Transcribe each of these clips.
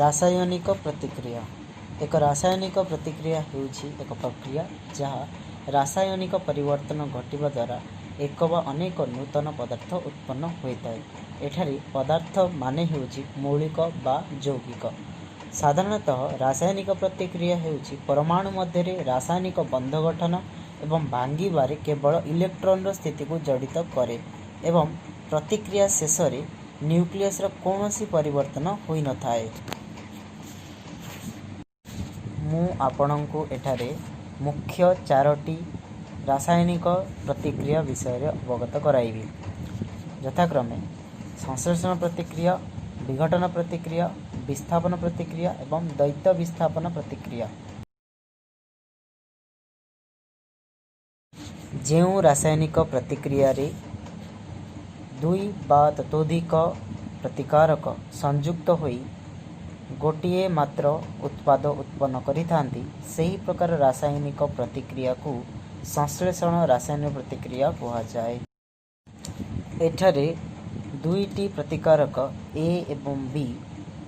ରାସାୟନିକ ପ୍ରତିକ୍ରିୟା। ଏକ ରାସାୟନିକ ପ୍ରତିକ୍ରିୟା ହେଉଛି ଏକ ପ୍ରକ୍ରିୟା, ଯାହା ରାସାୟନିକ ପରିବର୍ତ୍ତନ ଘଟିବା ଦ୍ୱାରା ଏକ ବା ଅନେକ ନୂତନ ପଦାର୍ଥ ଉତ୍ପନ୍ନ ହୋଇଥାଏ। ଏଠାରେ ପଦାର୍ଥ ମାନେ ହେଉଛି ମୌଳିକ ବା ଯୌଗିକ। ସାଧାରଣତଃ ରାସାୟନିକ ପ୍ରତିକ୍ରିୟା ହେଉଛି ପରମାଣୁ ମଧ୍ୟରେ ରାସାୟନିକ ବନ୍ଧ ଗଠନ ଏବଂ ଭାଙ୍ଗିବାରେ କେବଳ ଇଲେକ୍ଟ୍ରନର ସ୍ଥିତିକୁ ଜଡ଼ିତ କରେ ଏବଂ ପ୍ରତିକ୍ରିୟା ଶେଷରେ ନ୍ୟୁକ୍ଲିୟସର କୌଣସି ପରିବର୍ତ୍ତନ ହୋଇନଥାଏ। ମୁଁ ଆପଣଙ୍କୁ ଏଠାରେ ମୁଖ୍ୟ ଚାରୋଟି ରାସାୟନିକ ପ୍ରତିକ୍ରିୟା ବିଷୟରେ ଅବଗତ କରାଇବି, ଯଥାକ୍ରମେ ସଂଶ୍ଳେଷଣ ପ୍ରତିକ୍ରିୟା, ବିଘଟନ ପ୍ରତିକ୍ରିୟା, ବିସ୍ଥାପନ ପ୍ରତିକ୍ରିୟା ଏବଂ ଦ୍ୱୈତ ବିସ୍ଥାପନ ପ୍ରତିକ୍ରିୟା। ଯେଉଁ ରାସାୟନିକ ପ୍ରତିକ୍ରିୟାରେ ଦୁଇ ବା ତତୋଧିକ ପ୍ରତିକାରକ ସଂଯୁକ୍ତ ହୋଇ ଗୋଟିଏ ମାତ୍ର ଉତ୍ପାଦ ଉତ୍ପନ୍ନ କରିଥାନ୍ତି, ସେହି ପ୍ରକାର ରାସାୟନିକ ପ୍ରତିକ୍ରିୟାକୁ ସଂଶ୍ଳେଷଣ ରାସାୟନିକ ପ୍ରତିକ୍ରିୟା କୁହାଯାଏ। ଏଠାରେ ଦୁଇଟି ପ୍ରତିକାରକ ଏ ଏବଂ ବି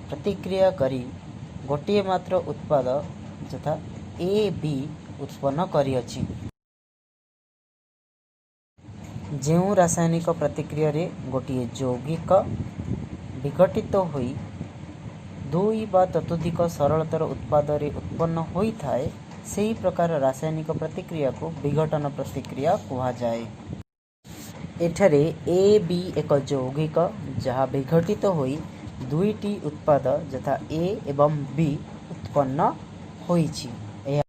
ପ୍ରତିକ୍ରିୟା କରି ଗୋଟିଏ ମାତ୍ର ଉତ୍ପାଦ ଯଥା ଏ ବି ଉତ୍ପନ୍ନ କରିଅଛି। ଯେଉଁ ରାସାୟନିକ ପ୍ରତିକ୍ରିୟାରେ ଗୋଟିଏ ଯୌଗିକ ବିଘଟିତ ହୋଇ ଦୁଇ ବା ତତୋଧିକ ସରଳତର ଉତ୍ପାଦରେ ଉତ୍ପନ୍ନ ହୋଇଥାଏ, ସେହି ପ୍ରକାର ରାସାୟନିକ ପ୍ରତିକ୍ରିୟାକୁ ବିଘଟନ ପ୍ରତିକ୍ରିୟା କୁହାଯାଏ। ଏଠାରେ ଏ ବି ଏକ ଯୌଗିକ, ଯାହା ବିଘଟିତ ହୋଇ ଦୁଇଟି ଉତ୍ପାଦ ଯଥା ଏ ଏବଂ ବି ଉତ୍ପନ୍ନ ହୋଇଛି। ଏହା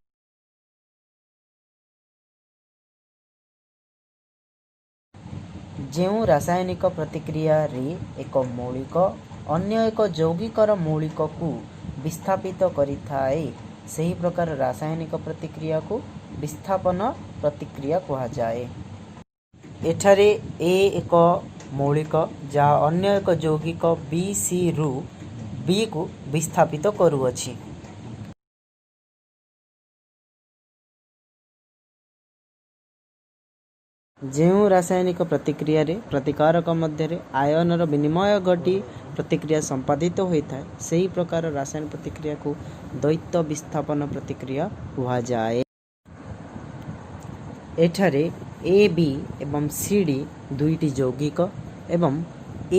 ଯେଉଁ ରାସାୟନିକ ପ୍ରତିକ୍ରିୟାରେ ଏକ ମୌଳିକ ଅନ୍ୟ ଏକ ଯୌଗିକର ମୌଳିକକୁ ବିସ୍ଥାପିତ କରିଥାଏ, ସେହି ପ୍ରକାର ରାସାୟନିକ ପ୍ରତିକ୍ରିୟାକୁ ବିସ୍ଥାପନ ପ୍ରତିକ୍ରିୟା କୁହାଯାଏ। ଏଠାରେ ଏ ଏକ ମୌଳିକ, ଯାହା ଅନ୍ୟ ଏକ ଯୌଗିକ ବି ସିରୁ ବିକୁ ବିସ୍ଥାପିତ କରୁଅଛି। ଯେଉଁ ରାସାୟନିକ ପ୍ରତିକ୍ରିୟାରେ ପ୍ରତିକାରକ ମଧ୍ୟରେ ଆୟନର ବିନିମୟ ଘଟି ପ୍ରତିକ୍ରିୟା ସମ୍ପାଦିତ ହୋଇଥାଏ, ସେହି ପ୍ରକାର ରାସାୟନିକ ପ୍ରତିକ୍ରିୟାକୁ ଦ୍ୱୈତ ବିସ୍ଥାପନ ପ୍ରତିକ୍ରିୟା କୁହାଯାଏ। ଏଠାରେ ଏ ବି ଏବଂ ସି ଡି ଦୁଇଟି ଯୌଗିକ ଏବଂ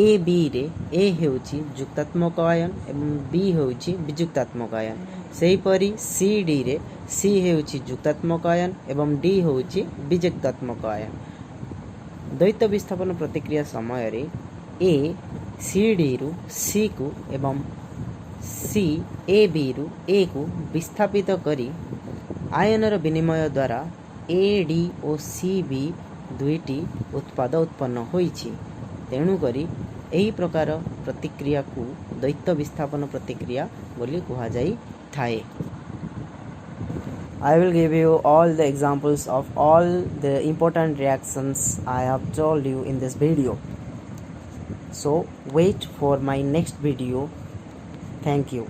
ଏ ବିରେ ଏ ହେଉଛି ଯୁକ୍ତାତ୍ମକ ଆୟନ ଏବଂ ବି ହେଉଛି ବିଯୁକ୍ତାତ୍ମକ ଆୟନ। ସେହିପରି ସି ଡିରେ ସି ହେଉଛି ଯୁକ୍ତାତ୍ମକ ଆୟନ ଏବଂ ଡି ହେଉଛି ବିଯୁକ୍ତାତ୍ମକ ଆୟନ। ଦ୍ୱୈତ ବିସ୍ଥାପନ ପ୍ରତିକ୍ରିୟା ସମୟରେ ଏ ସି ଡିରୁ ସିକୁ ଏବଂ ସି ଏ ବିରୁ ଏକୁ ବିସ୍ଥାପିତ କରି ଆୟନର ବିନିମୟ ଦ୍ୱାରା A D O C B ଦୁଇଟି ଉତ୍ପାଦ ଉତ୍ପନ୍ନ ହୋଇଛି। ତେଣୁକରି ଏହି ପ୍ରକାର ପ୍ରତିକ୍ରିୟାକୁ ଦ୍ୱୈତ ବିସ୍ଥାପନ ପ୍ରତିକ୍ରିୟା ବୋଲି କୁହାଯାଇଥାଏ। I will give you all the examples of all the important reactions I have told you in this video. So wait for my next video. Thank you.